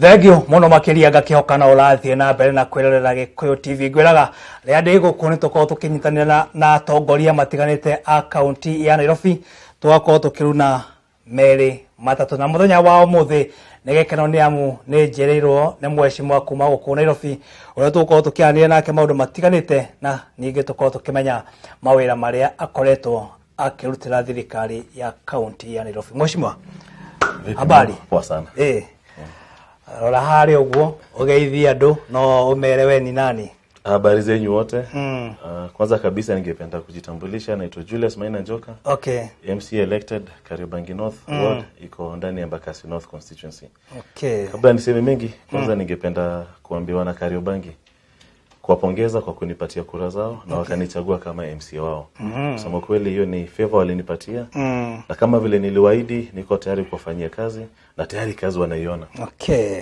Thengio muno makiria, ngakihoka na urathie na mbere na kwirorera Gikuyu TV. Ngwiraga rĩa ndĩ gũkũ nĩ tũkorwo tũkĩnyitanĩra na atongoria matiganĩte a kaunti ya Nairobi, tũgakorwo tũkĩruna merĩ matatũ. Na mũthenya wa ũmũthĩ nĩ gĩkeno, nĩ amu nĩ njĩrĩirwo nĩ mheshimiwa kuma gũkũ Nairobi ũrĩa tũgũkorwo tũkĩaranĩria nake maũndũ matiganĩte, na ningĩ tũkorwo tũkĩmenya mawĩra marĩa akoretwo akĩrutĩra thirikari ya kaunti ya Nairobi. Mheshimiwa, habari? Poa sana. Rora harĩa ũguo ũgeithie andũ, no ũmere we ni nani. Habari zenyu wote. Kwanza kabisa ningependa kujitambulisha, naitwa Julius Maina Njoka, MCA elected Kariobangi North Ward, iko ndani ya Embakasi North constituency. Kabla niseme mengi, kwanza ningependa kuambia wana Kariobangi, kuwapongeza kwa kunipatia kura zao na wakanichagua kama MCA wao. Kusema kweli, hiyo ni favor walinipatia na kama vile niliwaahidi, niko tayari kuwafanyia kazi na tayari kazi wanaiona. Okay.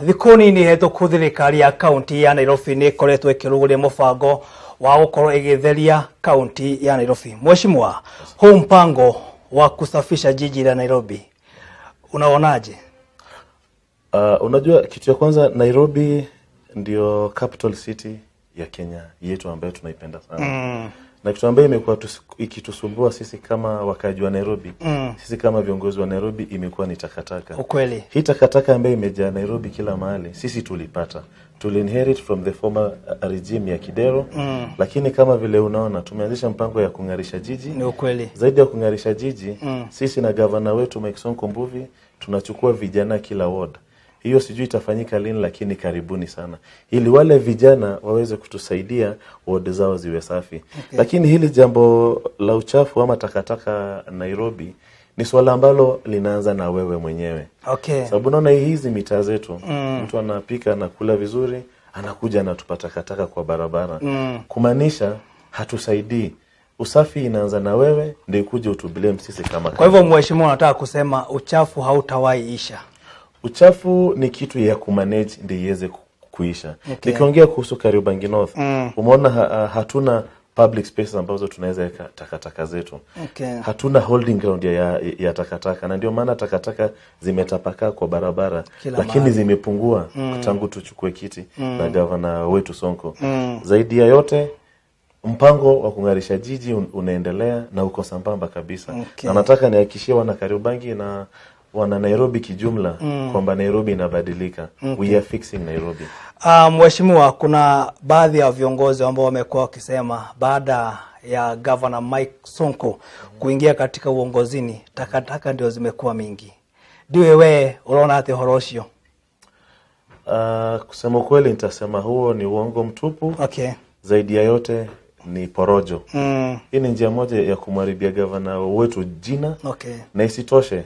Thikũ nini hetũku thirikari ya kaunti ya Nairobi nĩ ĩkoretwo ĩkĩrugũria mũbango wa gũkorwo ĩgĩtheria kaunti ya Nairobi. Mheshimiwa, huu mpango wa kusafisha jiji la Nairobi unaonaje? Unajua kitu ya kwanza, Nairobi ndio capital city ya Kenya yetu ambayo tunaipenda sana. Na kitu ambayo imekuwa ikitusumbua sisi kama wakaaji wa Nairobi, sisi kama viongozi wa Nairobi, imekuwa ni takataka. Hii takataka ambayo imejaa Nairobi kila mahali, sisi tulipata, tuli inherit from the former regime ya Kidero, lakini kama vile unaona tumeanzisha mpango ya kung'arisha jiji. Ni ukweli. Zaidi ya kung'arisha jiji, sisi na gavana wetu Mike Sonko Mbuvi tunachukua vijana kila ward. Hiyo sijui itafanyika lini, lakini karibuni sana, ili wale vijana waweze kutusaidia ward zao ziwe safi. Lakini hili jambo la uchafu ama takataka Nairobi ni swala ambalo linaanza na wewe mwenyewe, sababu unaona hizi mitaa zetu, mtu anapika, anakula vizuri, anakuja anatupa takataka kwa barabara, kumaanisha hatusaidii. Usafi inaanza na wewe ndio ikuje utublame sisi kama Kwa hivyo mheshimiwa, unataka kusema uchafu hautawahi isha? Uchafu ni kitu ya kumanage ndio iweze kuisha. Nikiongea kuhusu Kariobangi North, umeona hatuna public spaces ambazo tunaweza weka takataka zetu. Hatuna holding ground ya takataka, na ndio maana takataka zimetapakaa kwa barabara, Kila lakini mahali. zimepungua tangu tuchukue kiti na gavana wetu Sonko. Zaidi ya yote, mpango wa kung'arisha jiji unaendelea na uko sambamba kabisa. Na nataka nihakikishie wana Kariobangi na wana Nairobi kijumla kwamba Nairobi inabadilika. We are fixing Nairobi. Mheshimiwa, kuna baadhi ya viongozi ambao wamekuwa wakisema baada ya Governor Mike Sonko kuingia katika uongozini, takataka ndio zimekuwa mingi. Ndiwe we unaona atĩ ũhoro ũcio? Kusema ukweli nitasema huo ni uongo mtupu. Zaidi ya yote ni porojo. Hii ni njia moja ya kumharibia gavana wetu jina. Na isitoshe,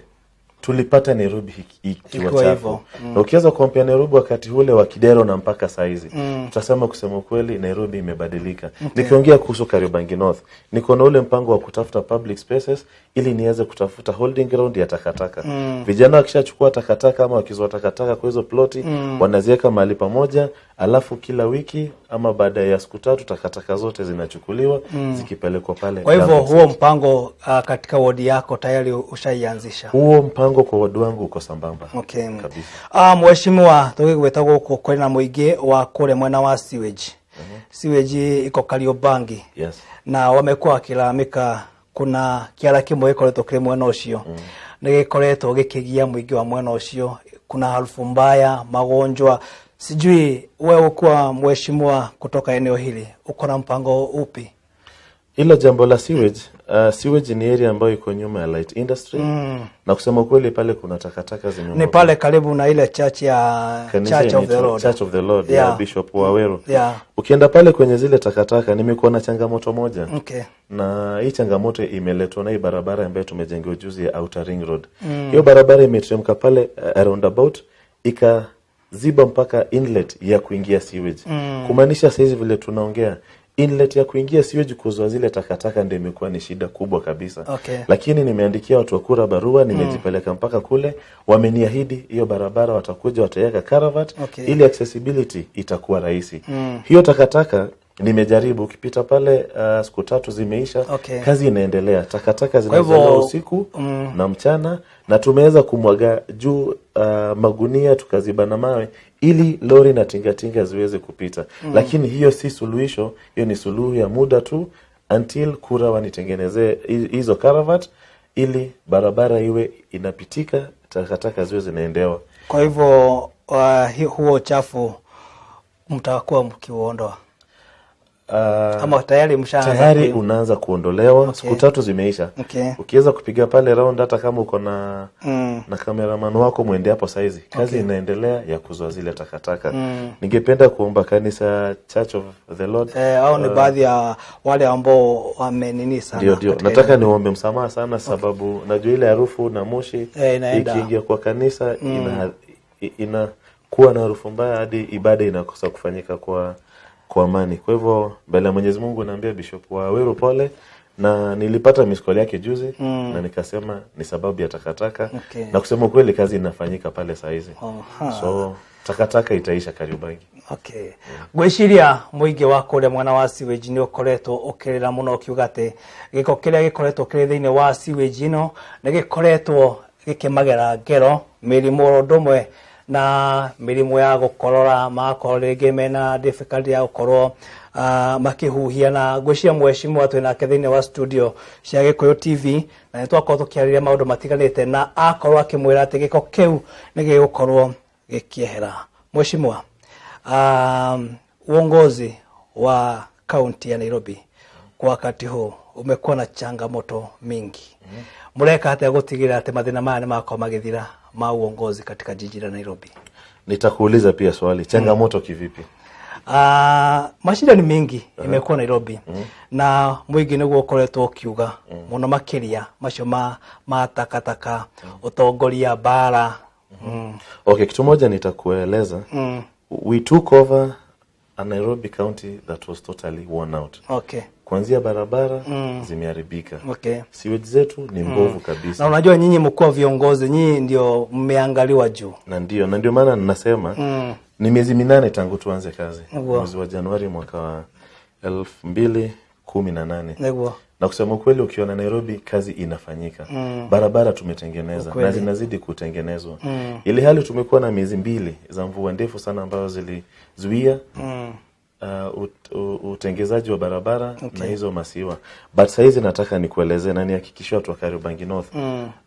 tulipata Nairobi ikiwa Ikiwa chafu. Hivyo. Na ukiweza kucompare Nairobi wakati ule wa Kidero na mpaka saizi, tutasema kusema ukweli Nairobi imebadilika. Nikiongea kuhusu Kariobangi North, niko na ule mpango wa kutafuta public spaces ili niweze kutafuta holding ground ya takataka. Vijana wakishachukua takataka ama wakizoa takataka kwa hizo ploti, wanaziweka mahali pamoja, alafu kila wiki ama baada ya siku 3 takataka zote zinachukuliwa zikipelekwa pale Kwa hivyo dumping huo site. mpango katika wodi yako tayari ushaianzisha? Huo mpango kwa wodi wangu uko sambamba kabisa. Mheshimiwa, tũgĩgwĩta gũkũ kwĩna mũingĩ wa kũrĩa mwena wa sewage. Sewage iko Kariobangi. Na wamekuwa wakilalamika kuna kĩara kĩmwe gĩkoretwo kĩrĩ mwena ũcio, nĩ gĩkoretwo gĩkĩgia mũingĩ wa mwena ũcio, kuna harufu mbaya, magonjwa. Sijui wewe ukiwa mheshimiwa kutoka eneo hili uko na mpango upi? Hilo jambo la sewage, sewage ni area ambayo iko nyuma ya light industry, na kusema kweli pale kuna takataka Ni zimemwagwa. Pale karibu na ile church ya Kanisa Church of the inaitwa Lord. Church of the Lord ya Bishop Waweru. Ukienda pale kwenye zile takataka, nimekuwa na changamoto moja, na hii changamoto imeletwa na hii barabara ambayo tumejengewa juzi ya Outer Ring Road. Hiyo barabara imeteremka pale roundabout, ikaziba mpaka inlet ya kuingia sewage. Kumaanisha saizi vile tunaongea, inlet ya kuingia sewage kuzoa zile takataka ndio imekuwa ni shida kubwa kabisa. Lakini nimeandikia watu wa KURA barua, nimejipeleka mpaka kule, wameniahidi hiyo barabara watakuja wataweka culvert ili accessibility itakuwa rahisi. Hiyo takataka Nimejaribu, ukipita pale siku 3 zimeisha. Okay. Kazi inaendelea, takataka Kwa hivyo, zinazolewa usiku na mchana, na tumeweza kumwaga juu magunia tukaziba na mawe ili lori na tingatinga ziweze kupita. Lakini hiyo si suluhisho, hiyo ni suluhu ya muda tu until kura wanitengenezee hizo caravat ili barabara iwe inapitika, takataka ziwe zinaendewa. Kwa hivyo huo uchafu mtakuwa mkiuondoa ama tayari mshaanza? Tayari unaanza kuondolewa. Siku 3 zimeisha. Ukiweza kupiga pale round, hata kama uko na na cameraman wako, mwende hapo saizi, kazi inaendelea ya kuzoa zile takataka. Ningependa kuomba kanisa Church of the Lord, Au ni baadhi ya wale ambao wamenini sana ndio ndio katika nataka niombe msamaha sana, sababu najua ile harufu na moshi Inaenda. ikiingia kwa kanisa inakuwa na harufu mbaya hadi ibada inakosa kufanyika kwa amani. Kwa hivyo mbele ya Mwenyezi Mungu naambia Bishop wa Weru pole, na nilipata miss call yake juzi na nikasema ni sababu ya takataka. Na kusema kweli kazi inafanyika pale saa hizi. So takataka itaisha Kariobangi. Okay. Ngwĩciria mũingĩ wa kũrĩa mwena wa sewage nĩ ũkoretwo ũkĩrĩra mũno ũkiuga atĩ gĩko kĩrĩa gĩkoretwo kĩrĩ thĩinĩ wa sewage ĩno nĩ gĩkoretwo gĩkĩmagera ngero mĩrimũ oro ũndũ ũmwe na mĩrimũ ya gũkorora, magakorwo rĩngĩ mena difficulty ya gũkorwo makĩhuhia. Na ngwĩciria mheshimiwa twĩ nake thĩinĩ wa studio cia Gĩkũyũ TV na nĩ twakorwo tũkĩarĩria maũndũ matiganĩte na akorwo akĩmwĩra atĩ gĩko kĩu nĩ gĩgũkorwo gĩkĩehera. Mheshimiwa, uongozi wa kaunti ya Nairobi kwa wakati huu umekuwa na changamoto mingi. Mureka atĩa gũtigĩrĩra atĩ mathĩna maya nĩ makorwo magĩthira ma uongozi katika jiji la Nairobi? Nitakuuliza pia swali, changamoto kivipi? Mashida ni mingi imekuwa Nairobi na mũingĩ nĩguo ũkoretwo ũkiuga mũno makĩria macio ma takataka, ũtongoria, mbara. Okay, kitu moja nitakueleza. We took over a Nairobi County that was totally worn out. Kuanzia barabara zimeharibika. Sewage zetu ni mbovu kabisa. Na unajua nyinyi mkuwa viongozi, nyinyi ndio mmeangaliwa juu. Na ndio maana ninasema ni miezi 8 tangu tuanze kazi. Mwezi wa Januari mwaka wa 2018. Na kusema ukweli, ukiona Nairobi kazi inafanyika. Barabara tumetengeneza na zinazidi kutengenezwa. Ili hali tumekuwa na miezi 2 za mvua ndefu sana ambazo zilizuia utengezaji wa barabara na hizo masewer. But saizi nataka nikueleze na nihakikishie watu wa Kariobangi North.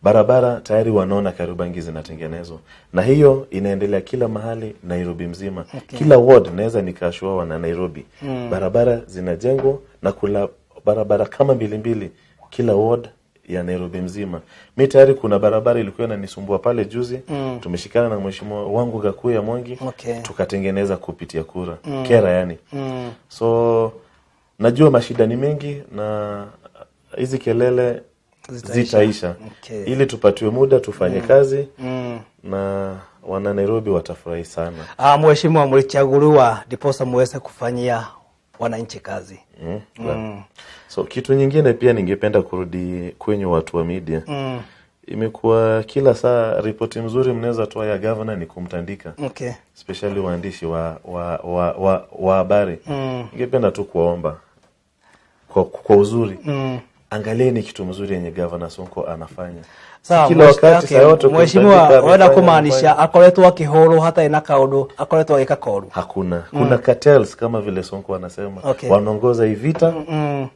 Barabara tayari wanaona Kariobangi zinatengenezwa. Na hiyo inaendelea kila mahali Nairobi mzima. Kila ward naweza nikaassure wana Nairobi. Barabara zinajengwa na kula barabara kama mbili mbili kila ward ya Nairobi mzima. Mi tayari kuna barabara ilikuwa inanisumbua pale juzi. Tumeshikana na mheshimiwa wangu Gakuya Mwangi tukatengeneza kupitia kura. Kera yani. So najua mashida ni mengi na hizi kelele Zitaisha. zitaisha. Ili tupatiwe muda tufanye kazi na wana Nairobi watafurahi sana. Mheshimiwa, mlichaguliwa ndiposa muweze kufanyia wananchi kazi. So kitu nyingine pia ningependa kurudi kwenye watu wa media. Imekuwa kila saa ripoti mzuri mnaweza toa ya governor ni kumtandika. Especially waandishi wa habari. Ningependa tu kuwaomba kwa uzuri. Angalieni kitu mzuri yenye Governor Sonko anafanya. Sawa, Kila wakati saa yote mheshimiwa, kumtandika, wenda amefanya, kumaanisha amefanya. akoretwo akihũrwo hatarĩ na kaũndũ akoretwo agĩka koru. Hakuna. Kuna cartels kama vile Sonko anasema. Wanaongoza hii vita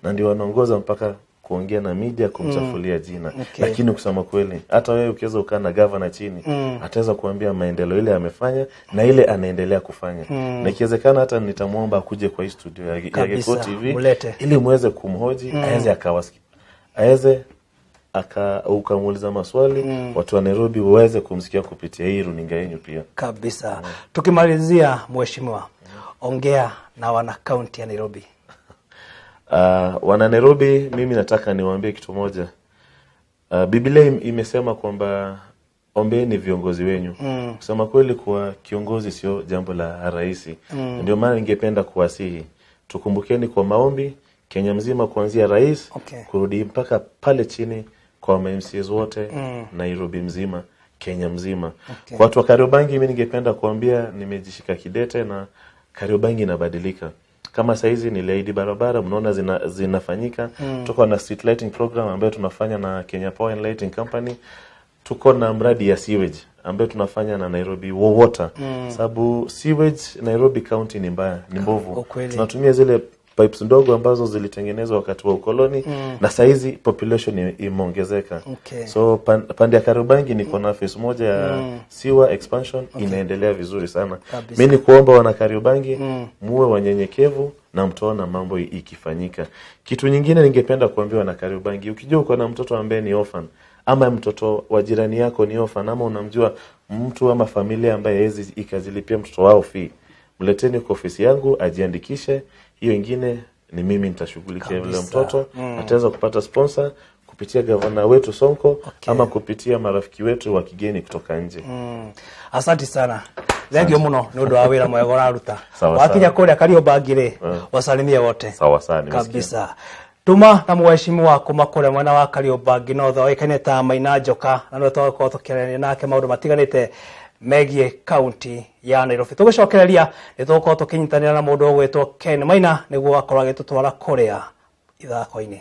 na ndio wanaongoza mpaka kuongea na media kumchafulia jina. Lakini kusema kweli, hata wewe ukiweza ukaa na governor chini, ataweza kuambia maendeleo ile amefanya na ile anaendelea kufanya. Na ikiwezekana hata nitamwomba akuje kwa hii studio ya Kabisa, Gikuyu TV mulete. ili muweze kumhoji, aweze akawasikia, aweze ukamuuliza maswali, watu wa Nairobi waweze kumsikia kupitia hii runinga yenu pia. Kabisa. Tukimalizia mheshimiwa, ongea na wana kaunti ya Nairobi. Wana Nairobi, mimi nataka niwaambie kitu moja. Biblia imesema kwamba ombeni viongozi wenyu. Kusema kweli, kuwa kiongozi sio jambo la rahisi. Ndio maana ningependa kuwasihi tukumbukeni kwa maombi Kenya mzima, kuanzia rais kurudi mpaka pale chini kwa MCAs wote Nairobi mzima, Kenya mzima. Kwa watu wa Kariobangi, mimi ningependa kuambia nimejishika kidete na Kariobangi inabadilika. Kama saizi niliahidi barabara, mnaona zinafanyika. Tuko na street lighting program ambayo tunafanya na Kenya Power and Lighting Company. Tuko na mradi ya sewage ambayo tunafanya na Nairobi Water, sababu sewage Nairobi County ni mbaya, ni mbovu. Tunatumia zile pipes ndogo ambazo zilitengenezwa wakati wa ukoloni, na saizi population imeongezeka. So pande ya Kariobangi niko na phase moja ya sewer expansion, inaendelea vizuri sana. Mi ni kuomba wana Kariobangi, muwe wanyenyekevu na mtaona mambo ikifanyika. Kitu nyingine ningependa kuambia wana Kariobangi, ukijua uko na mtoto ambaye ni orphan ama mtoto wa jirani yako ni orphan ama unamjua mtu ama familia ambaye hawezi ikazilipia mtoto wao fee, mleteni kwa ofisi yangu ajiandikishe. Hiyo ingine ni mimi nitashughulikia yule mtoto, ataweza kupata sponsor kupitia gavana wetu Sonko ama kupitia marafiki wetu wa kigeni kutoka nje. Asante sana, thengio muno nĩ ũndũ wa wĩra mwega ũraruta. Sawa, Wakinya sawa. kũrĩa Kariobangi rĩ, wasalimie wote. Sawa sawa, nimesikia. Kabisa. Tuma na mheshimiwa kuma kũrĩa mwena wa Kariobangi North oĩkaine ta Maina Njoka, na nĩwe tũgakorwo tũkĩaranĩria nake maũndũ matiganĩte megiĩ kaunti ya Nairobi. Tũgĩcokereria nĩ tũgũkorwo tũkĩnyitanĩra na mũndũ ũgwĩtwo Ken Maina nĩguo akorwo agĩtũtwara kũrĩa ithako-inĩ.